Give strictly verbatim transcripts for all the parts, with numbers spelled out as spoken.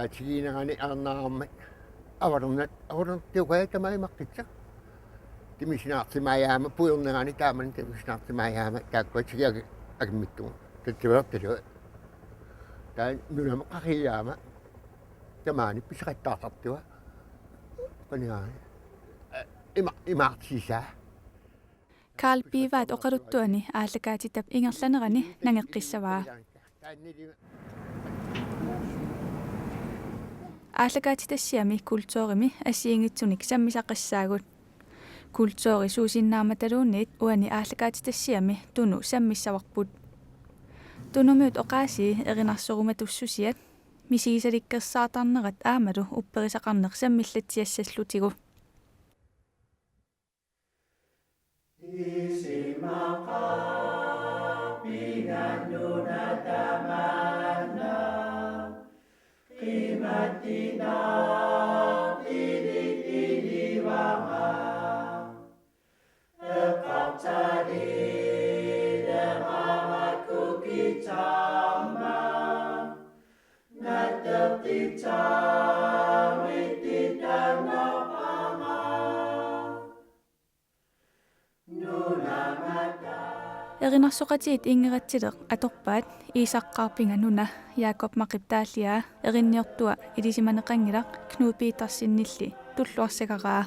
Atigiinerani arnaarmat avalernat, avalertiugaja tamaimaqqitsa. Timmisinaartimaajaama, puiornerani taamani timmisinaartimaajaama, taakkua tigiagi akimmittugu. Tatsivertilu. Taan nunama qaqiiaama. Tamaani piseqattaartartua. Qaniaani. Ima, imaartisaa. Karl Pivaat oqaluttuani aallakaatitap ingerlanerani nangeqqissavaa. Aallakaatitassiami kulturimi assigiinngitsunik sammisaqassaagut. Kulturi suusinnaammataluunniit uani aallakaatitassiami Tunu sammissavarput. Tunumiut oqaasii erinarsorumatussusiat, misigisalikkersaartarnerat aammalu upperisaqarneq sammillatsiassallutigu. Erinarsoqatigiit Inngeratsileq atorpaat Iisaqqaarpinga nuna Jakob Maqip taalliaa erinniortua ilisimaneqanngilaq Knud Petersenilli tulluarsagaraa.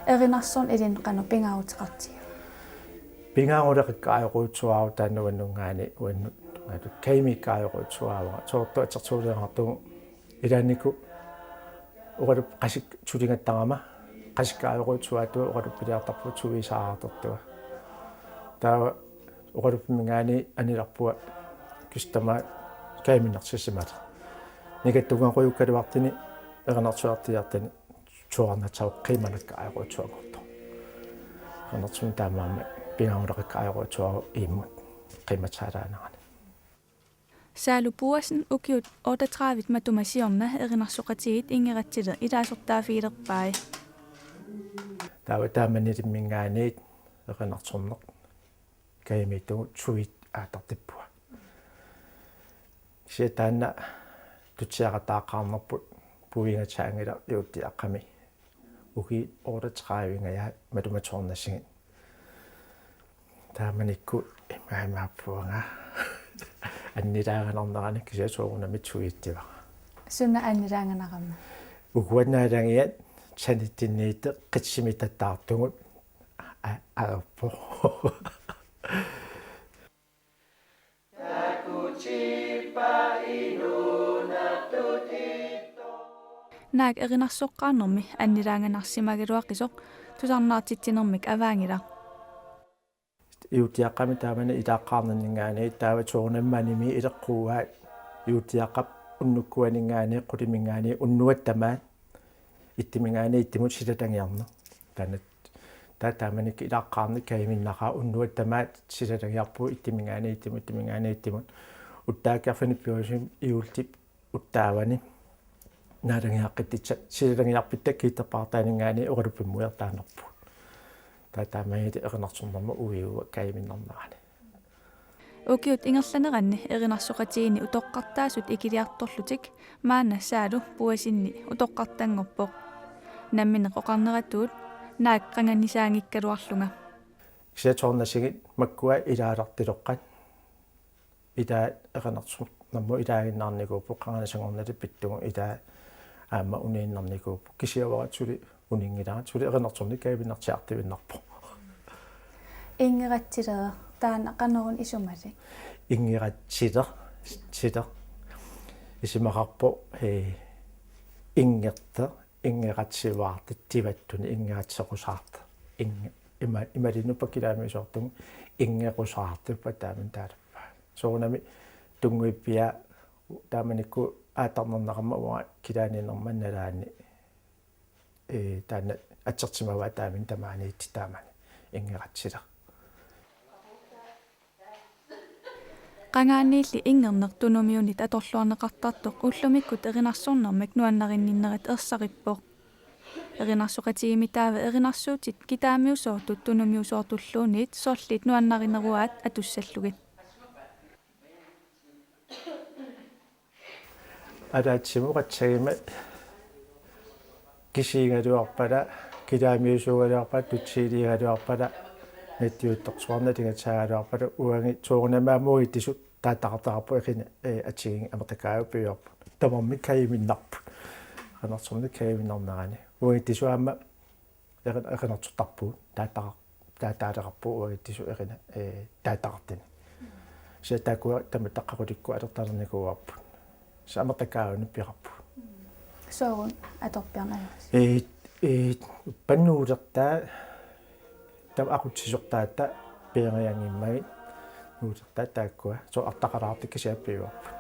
Erinarsorneq ilinnut qanoq pingaaruteqartigiva? Pingaaruleqikka aajoquutsuaraq taanna uannut, uannut, uannut kajimiikka aajoquutsuaraq. Soorlu atersuuliartugu ilaanniku oqalup qasik suligattarama, qasik aajoquutsuaraq oqalup piliartarpunga suisaartortua. Taava oqaluppimingaanniit anilarpunga kisianni tamaat kajimiinnarsissimasoq. Nikattunngaqqujukkaluartuni erinarsuartiartuni soorunami qiimanakka aajoquutsuanngortoq. Erinarsorneq taamaammat pingaaruleqikka aajoquutsuaraq immut qiimatsaalaanerani. Saalu Boasen ukiut otteogtredive matuma siorna erinarsoqatigiit Inngeratsileq ilaasortaafigilerpai. Taava taamanilimmingaanniit erinarsorneq kajimiittugut suit aallartippunga. Kisianni taanna tutsiaqataaqqaarnerput puigasaanngilaq juulliaqqami. Ukiut otteogtredive-nngajat matuma soorunami. Taamanikkut imaappoq uanga annilaanganarnerani kisianni soorunami suiittivara. Suna annilaanganarama? Uku naalagiat sanitsinniittut qitsimittattaartugut a-, ajorpoq. Naak erinarsoqqaarnermi annilaanganarsimagaluaqisoq tusarnaartitsinermik avaanngilaq. Juulliaqqami taamani ilaaqqaarninninngaanniit taava soorunami manimi ileqquaat juulliaqqap unnukkuaninngaanniit quliminngaanniit unnuap tamaat ittiminngaanniit ittimut silatagiarneq. Taanna taava taamanikkut ilaaqqaarneq kajuminnaqaaq unnuap tamaat silatagiarpugut ittiminngaanniit ittimut, ittiminngaanniit ittimut. Uttaakkiarfinni piumasumi juullip uttaavani naalagiaqqittussat silatagiarputta kiitterpaartaaninngaanniit oqaluppimmuiartaannerpugut. Taava taamanikkut erinarsornermut uiuaa kajuminnarnerani. Ukiut ingerlaneranni erinarsoqatigiinni utoqqartaasut ikiliartorlutik maanna Saalu Boasenip utoqqartanngorpoq. Nammineq oqarneratuut naak qanganisaanngikkaluarlunga. Kisianni soorunami makkua ilaalertiloqqat. Ilaa erinarsornermut ilaaginnarnikuupput qanganisanngornata pittugu ilaa aamma uniinnarnikuupput. Kisiavara suli uninngilara suli erinarsorneq kajuminnartiartuinnarpoq. Inngeratsileq taanna qanoruna isumalik? Inngeratsileq, sileq. Isumaqarpoq, ee, inngertoq, inngeratsivaartoq, tivattuni inngeratserusaartoq. Innge-, ima-, imaluunniit kilaamiusoortugut inngerusaartoq taamani taalappaa. Soorunami tunnguippiaa taamanikkut aattarnarnerama uanga kilaaniinnerma nalaani. Ee, taanna atsersimavaa taamani tamaaniittoq taamani inngeratsileq. Qangaaniilli inngerneq Tunumiunit atorluarneqartartoq ullumikkut erinarsornermik nuannarinninnerat ersarippoq. Erinarsoqatigiimmitaava erinarsuutit kitaamiusoortut tunumiusoortulluunniit sorliit nuannarineruaat atussallugit. Ataatsimooqassagimmat kisiigaluarpata, kitaamiusuugaluarpata, tutsiiliigaluarpata, nattiuttorsuarna tigatsaagaluarpata, uangi soorunami aamma uagutsitut taattaqartaqarput, eqini, ee, atigigi amertakaavut piuarput. Tamarmik kajiminnarput. Qanarsorni kajiminnarnerani. Uagutsitut aamma eqin-, eqinartortarpugut, taattaqar-, taattaaleqarpugut uagutsitut eqina, ee, taattaqartuni. Kisianni taakkua tamatta qaqutikku atortaalernikuuarput. Kisianni amertakaavani piarpugut. Sooruna atorpiarneq ajorisi? Ee, ee, uppannuulertaa, taava aqutsisortaata peerianngimmagit nuulertaa taakkua, soorlu artaqalaartut kisianni piuarput.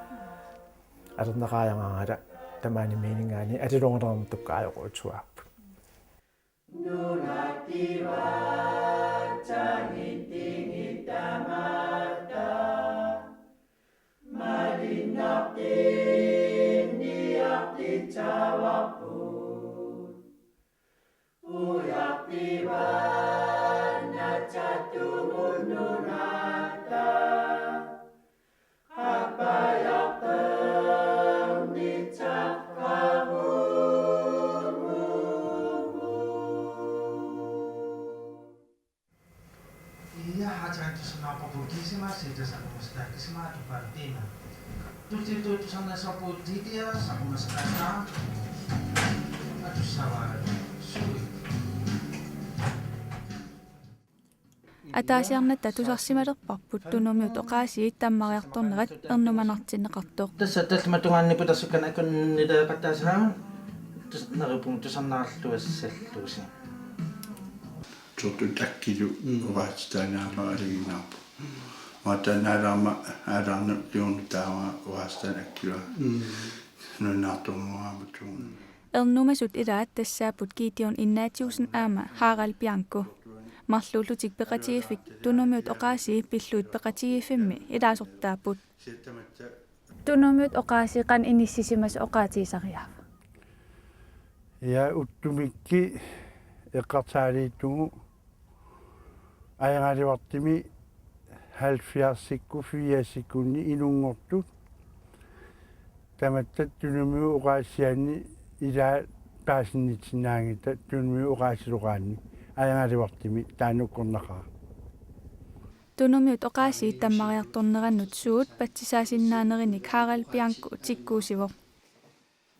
Atorneqariaqarngata tamaani meningaani atilorunarmut tukkaajorujussuuarput. Ja, aatsaat tusarnaarparput kisimaa, siitasakumustaa kisimaa, tupaan tiina. Tulliuttut tusarnaassapput Lidia, sakumasaqaasara, atussavaa, sui. Ataasiarnatta tusarsimalerparput tunumiut oqaasiit tammariartornerat ernumanartinneqartoq. Tassa tallimat tungaanniippoq tassa kanakkunnileeqattaasarami, tus-, neriuppunga tusarnaarluassallusi. Soorlu Akkilu, mm, oqaatsitaannaammat aalajangiinnaarpoq. Maanna taanna aalaarama, aalaarnut kingorna taama oqaatsitaanut Akkilu. Mm. Nuannaartorujussuuvoq. Ernumasut ilaat tassaapput Gideon Ignatiussen aamma Harald Bianco. Marluullutik peqatigiiffik tunumiut oqaasii pillugit peqatigiiffimmi ilaasortaapput. Tunumiut oqaasii qanoq inissisimasoq oqaatigisarigaava? Ja, ullumi eqqarsaatigalugu ajoraluartumik halvfjerdsikkut firsikkunni inunngortut. Tamatta tunumiut oqaasiinik ilaat paasinnitsinnaagitta tunumiut oqaasiloraanni ajoraluartumik taanna ukkornaqaaq. Tunumiut oqaasiit tammariartornerannut suut patsisaasinnaanerannik Harald Bianco tikkuusivoq.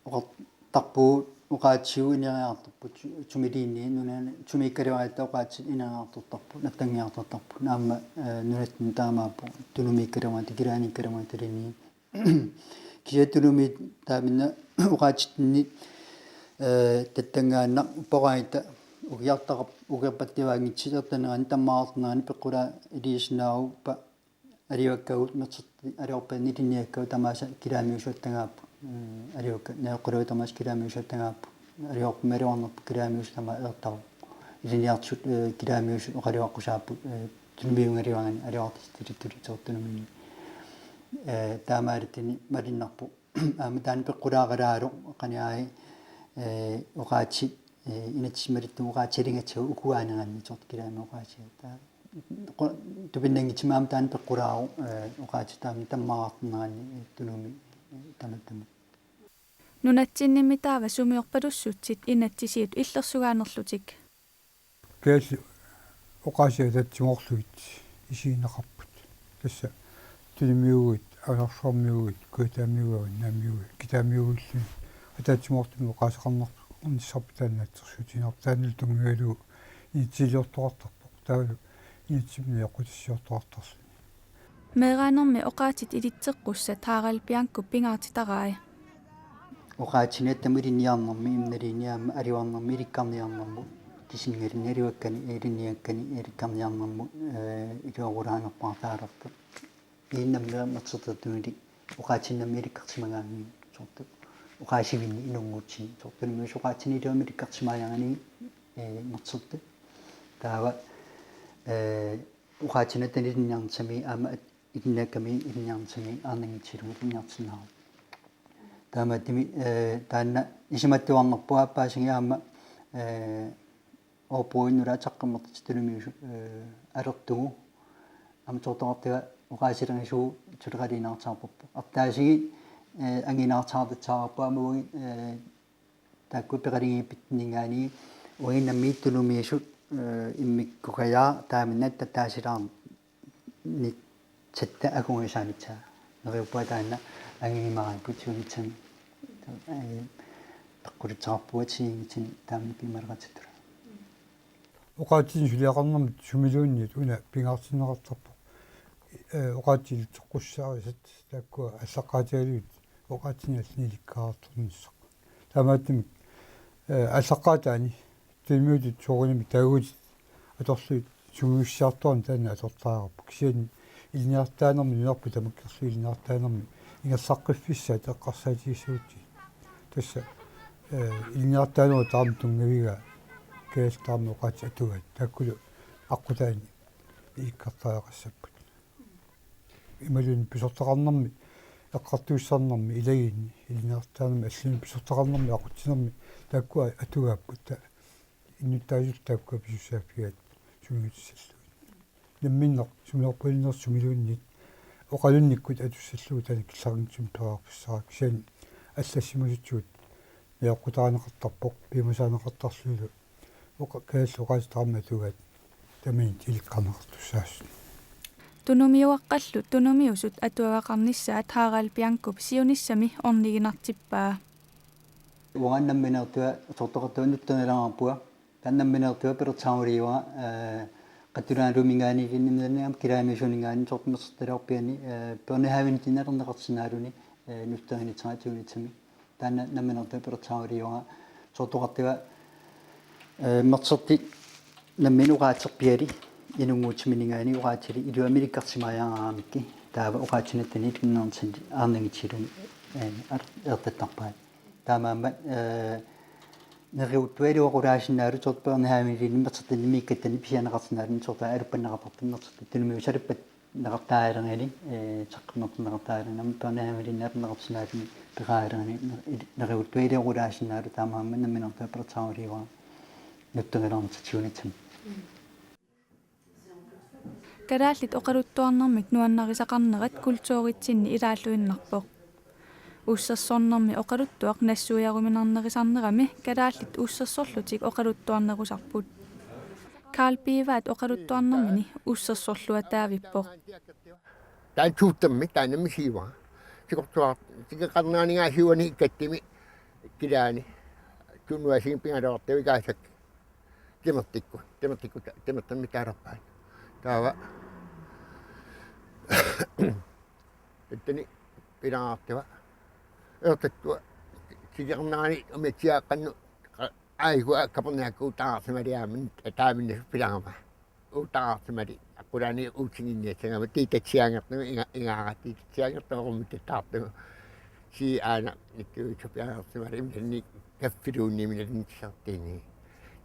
Oqartarpugut oqaatsigut ineriartorput, su-, sumiluunniit nunani sumiikkaluaratta oqaatsit ineriartortarput, nattanngiartortarput. Aamma, eh, nunatsinni taamaappoq, tunumiikkaluaratta, killiliikkaluaratta ilinni. Kisianni tunumiit taamani oqaatsitsinni, eh, tattanngaannaq upporaangatta ukiartaqar-, ukiorpassuarni ertanerani tammariartornerani peqqulaarusinnaavarput. Aliakkagut merserti aliorpaani ilinniakkagut tamaasa killiliiusuattagaapput. Eh, aliakkat nioqqullugu tamaasa killiliiusuattagaapput. Aliorput maluarnerput killiliiusup tamaasa eertarpoq. Ilinniartut, eh, killiliiusut oqaluaqqusaapput, eh, tunumiugaluaraanni aliortut tilittuli soorlu tunumiinni. Eh, taamaalilluni malunnarpoq. Aamma taanna peqqulaaralaalu qaniaai, eh, oqaatsit, eh, inatsimmalittut oqaatsialingatsagu ukuaaneranni soorlu killiliiusup oqaatsit. Taava qu-, tupinnanngitsumik aamma taanna peqqulaavoq, eh, oqaatsit taama tammariartorneranni, eh, tunumi, eh, tamattama. Nunatsinni taava sumiorpalussutsit inatsisiit illersugaanerlutik. Kiisa oqaasii ataatsimoorlugit isigineqarput. Tassa tunumiuuguit, alarsuarmiuuguit, kujataamiuuguit, naamiuuguit, kitaamiuuguillu ataatsimoortumik oqaaseqarnissarput taanna assersuutigineqarpoq, taannalu tunngavigalugu inatsisiliortoqartarpoq. Taavalu inatsimmik eqqutissiortoqartarluni. Meeraanermi oqaatsit ilitseqqussat Harald Biancop pingaartitarai. Oqaatsinik aamma ilinniarnermi imaluunniit aamma aliarnermi ilikkarniarnermut kisinngalinni aliakkani ilinniakkani ilikkarniarnermut, eh, iluaqutaanerpaartaalerpoq. Iinnammik mersertertunili oqaatsinik aamma ilikkarsimagaanni soorlu oqaasivinni inunngutsinni soorlu tunumiusoq oqaatsinik iluamik ilikkarsimaajaranni, eh, mersertut. Taava, eh, oqaatsinik aamma ilinniarnissamik aamma at-, ilinniakkami ilinniarnissamik aarnanngitsillugu ilinniarsinnaavoq. Taamaattumik, eh, taanna isumattuarnerput aappaasigit aamma Eh, Ooppuin nulaat saqqummertut tunumiusut, eh, alertugu. Aamma Tortoqartua oqaasilerisugut suleqaliinnartarparput. Artaasigit, eh, angiinnartartitsisarparput aamma uagut, eh, taakku peqaligiippitsinninngaanniit uagut nammineq tunumiusut, eh, immikkuugajaat taamani ataasilaarnitsatta akugisaanitsaa. Neriuppunga taanna angigimaarparput siunissami. Eh, peqqutissaqarpunga assigiinngitsunik taamani piumaleqatittullu. Oqaatsinik suliaqarnermik sumiluunniit una pingaartinneqartarpoq. Eh, oqaatsit ilitseqqussarisat taakkua aallaqqaatigalugit oqaatsinik allanut ilikkarartornissaq. Taamaattumik, eh, aallaqqaataani tunumiutut soorunami taaguutit atorlugit sungiussiartorneq taanna atortariaqarpoq. Kisianni ilinniartitaanermi nunarput tamakkerlugu ilinniartitaanermi ingerlaqqiffissaat eqqarsaatigissagutsigit. Tassa, eh, ilinniartitaanerup taama tunngavigaa kalaallit taama oqaatsit atugaat. Taakkulu aqqutaani ilikkartariaqassapput. Imaluunniit pisortaqarnermi, eqqartuussisarnermi, ilagiinni, ilinniartitaanermi, allani pisortaqarnermi, aqutsinermi, taakkua atugaapput, ta-, innuttaasullu taakkua pisussaaffigaat sungiutissallugit. Namminneq sumiorpalinnersoq sumiluunniit oqalunnikkut atussallugu taanna killeqanngitsumik periarfissara, kisianni allassimasutut najoqqutarineqartarpoq, piumasarineqartarlunilu oqa-, kalaallit oqaatsit taama atugaat tamanit ilikkarneqartussaasut. Tunumiuaqqallu tunumiusut atuagaqarnissaat Harald Biancup siunissami orniginartippaa. Uanga nammineerlunga Tortoqartuata nutsanngilaraarpunga. Taanna nammineerlunga pilersaaruliuara, eh, qatulaangaluminngaanniilluunniit aamma kilaamiusuuninngaanniit Tortoqartuata piani, eh, børnehavenitinnaalerneqarsinnaalluni, eh, nutsanngilaraarpunga siunissami. Taanna nammineerlunga pilersaaruliuara Tortoqartua, eh, mersortit nammineq oqaatserpiali inunnguutsimininngaanniit oqaatsili iluamik ilikkarsimaajaaraangamikkit taava oqaatsinik taanna ilinniartitaanik aarnanngitsillugu, eh, ar-, eertattarpaat. Taamaammat, eh, neriuttualu oqulaasinnaalu Tortoqartuata børnehaveniliinni mersortinni miikkattani pisiarineqarsinnaalluni Tortoqartuata aluppanneqartartuni mersortit tunumiusut aluppat- neqartariaqarluni, eh, saqqummertinneqartariaqarluni, aamma børnehaveliinnaalerneqarsinnaalluni peqaraluni, ne-, il-, neriuttualu oqulaasinnaalu taamaammat nammineerlunga pilersaaruliuara nutsanngilaraarnissaq siunissami. Kalaallit oqaluttuarnermik nuannarisaqarnerat kulturitsinni ilaalluinnarpoq. Ussersornermi oqaluttuaq nassuiaruminarnerisarnerami kalaallit ussersorlutik oqaluttuarnerusarput. Karl Pivaat oqaluttuarnermini ussersorluataavippoq. Taanna tuuttammi, taanna misiuara. Sikortuar-, sikortuarninngaanniit siuani ikkattimi kilaani. Tunuasigin pigaluartavik aasaq. Timertikkut, timertikkut, timertammi taalerpaat. Taava. Tattani pilaartiva. Eertattua. Sikortuarninngaanniit umiatsiaaqqannut qa-, aajukua kaperniakka uutaqarsimaliaammat taaminnasut pilaarama. Uutaqarsimali. Aqqulaani uutinginniassagama tiitatsiaangertugu inga-, ingaara tiitatsiaangertugu rummittattaartugu. Sii aana nikkuitsupiaangersimali imnanni kaffiluunniimina tiisartiinni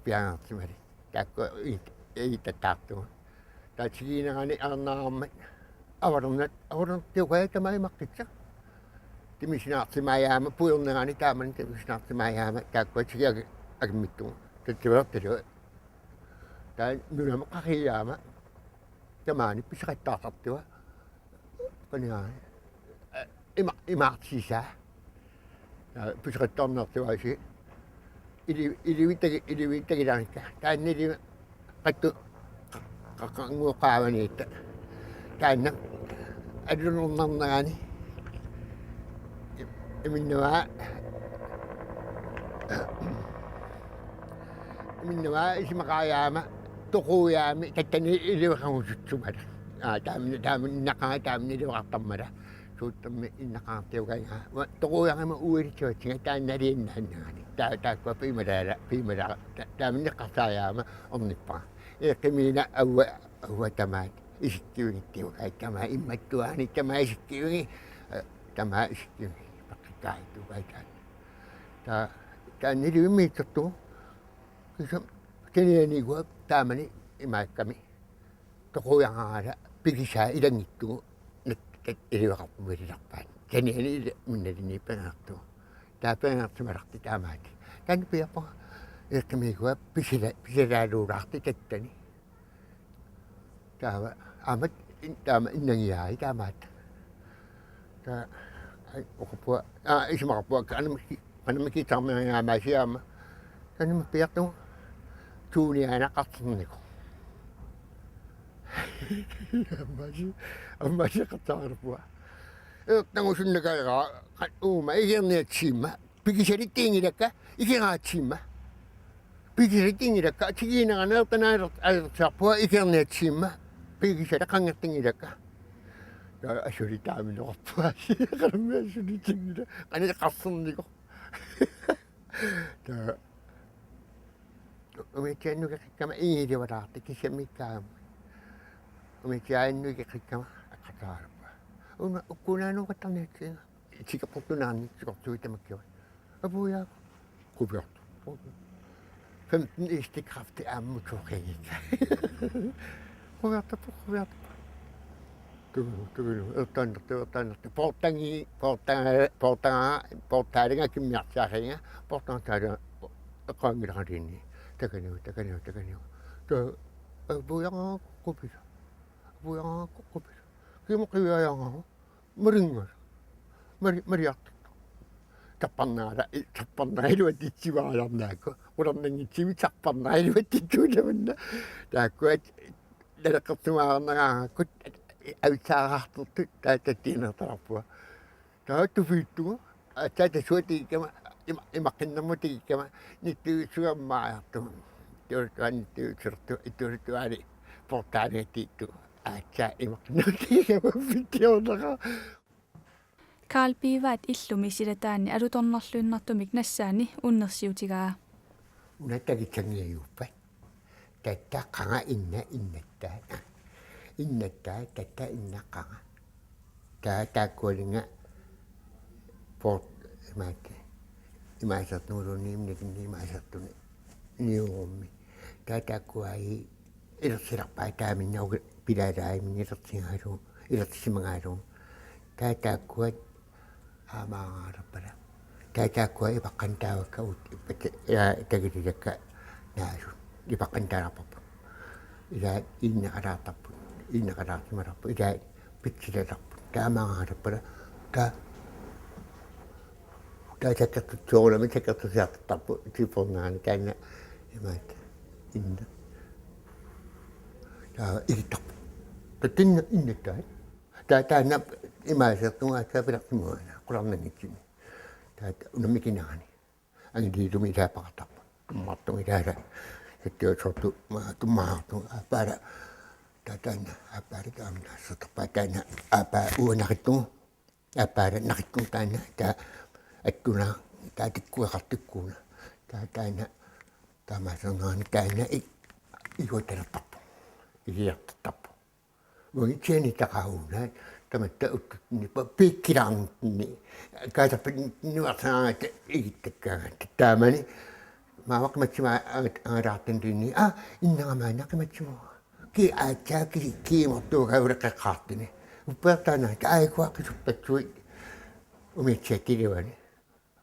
piaangersimali. Taakku iit-, iittattaartugu. Taava tikiinerani arnaarmat. Avalernat, avalernertiugaat tamaat imaqqitsa. Timisinaarsimaajaama puiornerani taamani timisinaarsimaajaama taakkua tikiak-, akimmittugu. Tatsivalertalu. Taava nunamut qariaama. Tamaani piseqattaartartua. Paniaani. Ima-, imaartisaa. Taava piseqattaarniartuaasi. Ili-, ilivittagi-, ilivittagilaarikka. Taanna ilivi qattu qa-, qa-, qanguuqaavaniitta. Taanna allunornarnerani. Iminnavaa. Iminnavaa isumaqarajaama toqujaami tattani iliveqarusutsumala. Aa, taamani, taamani innaqaanga taamani iliveqartarmala. Suuttummi innaqaartiugainga. Ua, toqujaarama uilitsivatsinga taanna aliannaannagani. Taa-, taakkua piimalaala, piimalaala. Ta-, taamani eqqarsaajaama ornippara. Eqqimiina avva, avva tamaat. Isikkivigitsiugai tamaat immattuaani tamaat isikkivigik. Eh, tamaat isikkivigik. Paqqikkaartuugai taanna. Taa-, taanna ilivimmiitsortugu. Kisianni kinianiikua taamani imaakkami. Toqujaaraara pikisaa ilanngittugu nat-, tat-, iliveqarput ililerpaat. Kiniani ila-, minnalinni piareertugu. Taava piareersimalerti taamaati. Taanna piareerpunga. Eqqumiguaq pisila-, pisilaaluulaartoq tattani. Taava aamma in-, taama innangiaai taamaattut. Taava ai, oqarpunga, aa, isumaqarpunga, qanammi-, qanammikiitsaarmiaasiama. Taanna piartugu tuuniaana qarsernikoq. Aammaasiit, aammaasiit qarsaareerpunga. Eqqumigusunnakarpunga, qa-, uuma ikiorniatsiamma. Pigisalitsiginngilakka, ikiorniatsiamma. Pigisalitsiginngilakka, tikiinerani eqqumaaneq ajorsiarpunga ikiorniatsiamma. Pigisaleqanngitsinngilakka. Taava assut taaminoqarpunga. Qanammi assut tikinngilaq. Qanammi qarsernikoq. Taava umiatsiaannut ikeqqakkama igiliualaartoq kissamikkaama. Umiatsiaannut ikeqqakkama aqqataarpa. Una ukkunaannuuqattarniatsiga. Tikerportunaanni tikertuit tamakkivat. Apuujaaq. Qupiartoq. Femten hestekræfti aamma toqigik. Qupiartoq, qupiartoq. Tugu, tugu, ertaannertu, ertaannertu. Portangi, portanga, portanga, portaalinga kimmiartiaqiga, portanga taala eqqaanngilaqaluunniit. Takaniu, takaniu, takaniu. Ta, apuujaaq qupisa. Apuujaaq qupisa. Kimoqiviajaanga. Malinngilaq. Mali-, maliartoq. Tapparnera, i-, tapparnera iluatsitsivaalaarnaakku. Qularnanngitsumik tapparnera iluatsitsuutamana. Taakku at-, naleqqertumaarneraangakkut avissaarartortut taava tattiinertalarpunga. Taava tupiittugu. Aatsaat tassuatigikkama, ima-, imaqqinnermut tigikkama, nittuussuarmaajartugu. Tuuluttuani nittuussuartu, tuuluttuani portaaniatiittu. Aatsaat imaqqinnermut tigikkama pittiornera. Karl Pivaat illumi silataani alutornarluinnartumik nassaani unnersiutigaa. Una takitsangiajuppat. Tatta qanga inna innatta. Innatta tatta inna qanga. Taava taakkualinga port imaat. Imaasertuuluunniit nikinni imaasertuni niuummi. Taava taakkuai ilersilerpaat taaminnaugu pilaalaaimin ilersigalugu, ilersimagalugu. Taava taakkua aamma angaalerpara. Taava taakkua ipaqqantaavakka ut-, ippat-, ila takititakka naasut. Ipaqqantaalerparput. Ila iinneqalaartarput. Iinneqalaarsimalerput. Ila pitsilalerput. Taava aamma angaalerpara. Taava, taava takertut soorunami takertusiartortarput. Tipornaani taanna imaat. Inna. Taava igittarput. Taava inna, innattaat. Taava taanna imaasertugaassaaq pilersimaguana, qularnanngitsumik. Taava una mikinerani. Angiliilumi ilaapaqartarput. Tummartugu ilaala. Tattiusortu ma-, tummaartugu aappaala. Taava taanna aappaala taamnaassutarpaa taanna aappaa uanga naqittugu. Aappaala naqittugu taanna taava attunaa taava tikkueqartikkuuna. Taava taanna taamaasernerani taanna i-, iguatalertarpoq. Igiartortarpoq. Uagutsianni taqaruuna, tamatta uttutsinni, pa-, piikkilaarnitsinni, kaasarpatsinni nuarsaarata igittakkaangatta. Taamani, maava qimatsima-, aa, angalaartunni, aa, innarama naqimatsimu. Ki aatsaat ki-, kiimortuugaluaqqaartuni. Uppeertaanna, taa ikuaqqisuppatsuit, umiatsiaatiluani.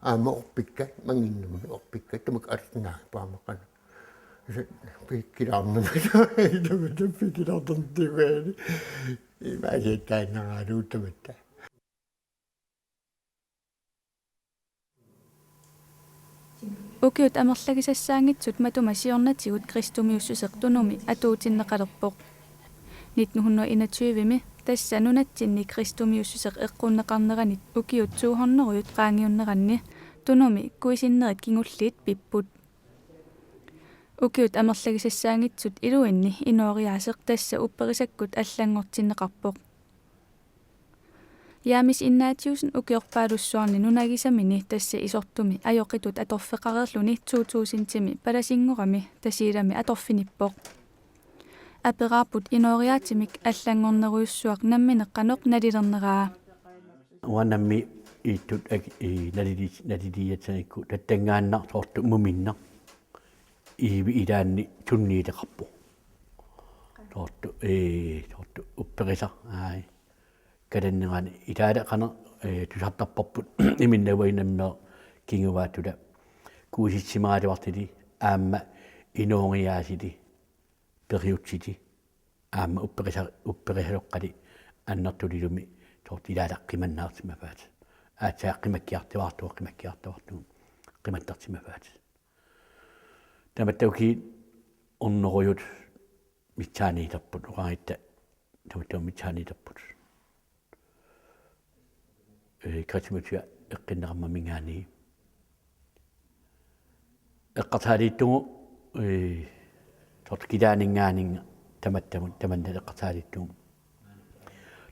Aamma orpikkat, manginnummi orpikkat, tamakku arsinnaappaamaqana. Piikkilaarnama, tamakku piikkilaarnartugaani. Imaasiattaannaraaluuttamatta. Ukiut amerlagisassaanngitsut matuma siornatigut kristumiussuseq Tunumi atuutinneqalerpoq. Nitten hundrede enogtyve-mi tassa nunatsinni kristumiussuseq eqqunneqarneranit ukiut to hundrede qaangiunneranni Tunumi kuisinnerit kingulliit pipput. Ukiut amerlagisassaanngitsut iluanni inooriaaseq tassa upperisakkut allanngortinneqarpoq. Jaamis Ignatiussen ukiorpaalussuarni nunagisamini tassa isortumi ajoqitut atorfeqareerluni to tusindimi palasinngorami Tasiilami atorfinippoq. Aperaarput inooriaatimik allanngornerujussuaq nammineq qanoq nalilerneraa. Uanga nammineq ittut ak-, i, nalili-, naliliassagikku tattanngaannaq soorlu muminneq iivi ilaanni sunniuteqarpoq. Soorlu, ee, soorlu upperisaq, aai. Kalannerani ilaaleqaneq, ee, tusartarparput iminnaguani nammineq kinguaattula. Kuisissimagaluartuli aamma inooriaasili periutsili aamma upperisa-, upperisaloqqali annertulilumi soorlu ilaata qimannaarsimavaat. Aatsaat qimakkiartuaartugut, qimakkiartuaartugut qimattarsimavaat. Tamatta ukiut ornerujut missaaniittarput, oqaritta tamatta missaaniittarput. Ee, Christmas eqqinneqarmat mingaani. Eqqarsaaliittugu, ee, soorlu kilaaninngaanniit tamattamut, tamanna eqqarsaaliittugu.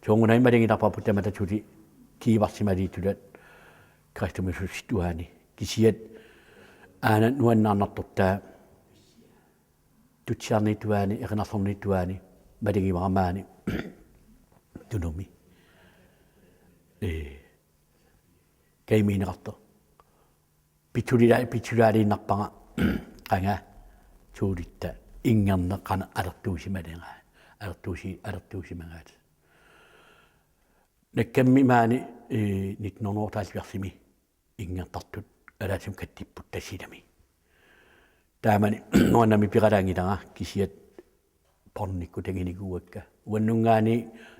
Soorunami malingilarparput tamatta suli kiivarsimaliittulat Christmas-ussittuaani. Kisiat aana nuannaarnartortaa tutsiarniittuaani, erinarsorniittuaani, malingivara maani Tunumi. Ee, kajumineqartoq. Pitsulila-, pitsulaaliinnarpara qanga suulitta inngerneq qanoq alertuusimaleraa, alertuusi-, alertuusimagaat. Nakkammi maani, ee, nitten hundrede og otteoghalvfjerdsimi inngertartut kalaallisut kattipput Tasiilami. Taamani nuannamik peralaanngilara kisiat pornikkut tanginikuuakka. Uannungaani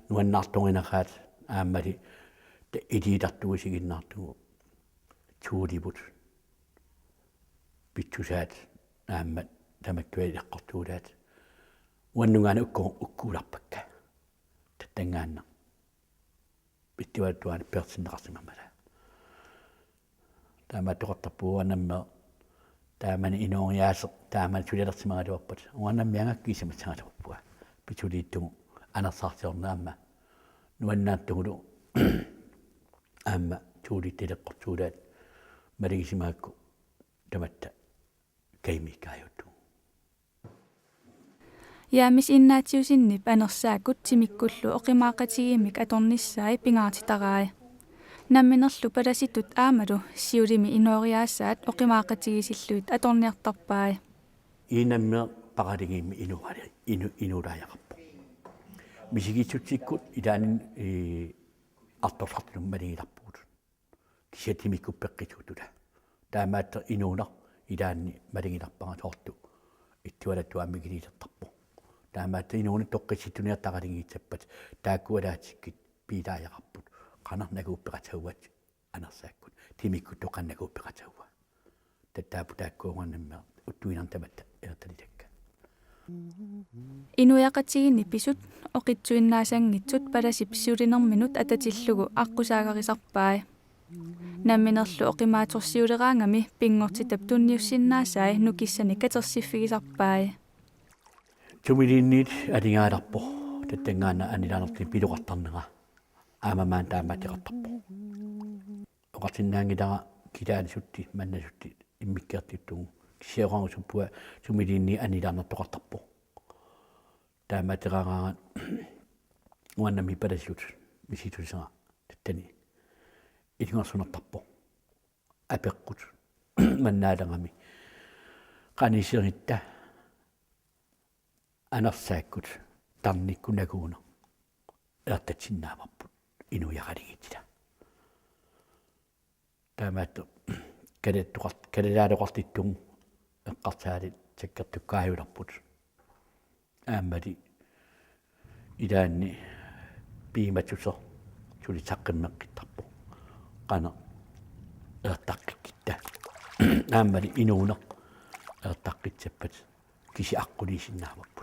nuannaartorinaqaat aammali ta-, iliuuseqartugut isiginnaartugut tuulivut. Pitsusaat aamma tamakkua ileqqortuulaat. Uannungaani ukku-, ukkuularpakka. Tattanngaannaq. Ittualattuaani peersinneqarsimammata. Taamaattoqartarpugut uannammeq. Taamani inooriaaseq, taamani sulilersimagaluarpat. Uannammiaga kiisamassagaluarpunga. Pitsuliittugu anersaarsiorneq aamma. Nuannaartugulu aamma tuulitta ileqqortuulaat. Malingisimagakku tamatta kajumiikkaajuttugut. Jaamis Ignatiusseniip anersaakkut timikkullu oqimaaqatigiimmik atornissaat pingaartitarai. Namminerlu palasitut aammalu siulimi inooriaasaat oqimaaqatigiissillugit atorniartarpai. Iinammeq Paraligiimmi inuuali-, inu-, inuulaajaqarpoq. Misigissutsikkut ilaanni, ee, artorsartunut malingilarpugut. Kisianni timikkut peqqissuuttut. Taamaattoq inuuneq ilaanni malingilarpara soorlu Ittualattuaami kiliilertarpoq. Taamaattoq inuuneq toqqissittunik Paraligiissappat taakku alaatikkit piilaajaqarput. Qanoq nakuup peqataavat anersaakkut. Timikkut toqqaannaq nakuup peqataavat. Tattaapput taakku uannammeq uttuinnarni tamatta eqattalitakka. Inuiaqatigiinni pisut oqitsuinnaasanngitsut palasip siulinerminut atatillugu aqqusaagarisarpai. Namminerlu oqimaatsorsiuleraangami pinngortitap tunniussinnaasai nukissanik katersiffigisarpai. Sumiliinniit aningaalerpoq, tattanngaannaq anilaanertik piloqartarnera. Aamma maani taamaattoqartarpoq. Oqarsinnaanngilara kilaanisutti, mannasutti, immikkoortittugut. Kisianni oqarusuppunga sumiliinniit anilaarnartoqartarpoq. Taamaattoqaraangat uannammi palasitut misissutisera tattani ilungersunartarpoq. Apeqqut mannaalerami. Qanoq iseritta anersaakkut tarnikkut nakuuneq eqattatsinnaavarput inuiaqatigiissila. Taamaattoq kalattoqart-, kalalaatoqartittugut eqqarsaatit sakkortukkaajulerput. Aammali ilaanni piumassuseq suli saqqummeqqittarpoq. Qanoq eqattaqqikkitta. Aammali inuuneq eqattaqqissappat kisiat aqquliisinnaavarput.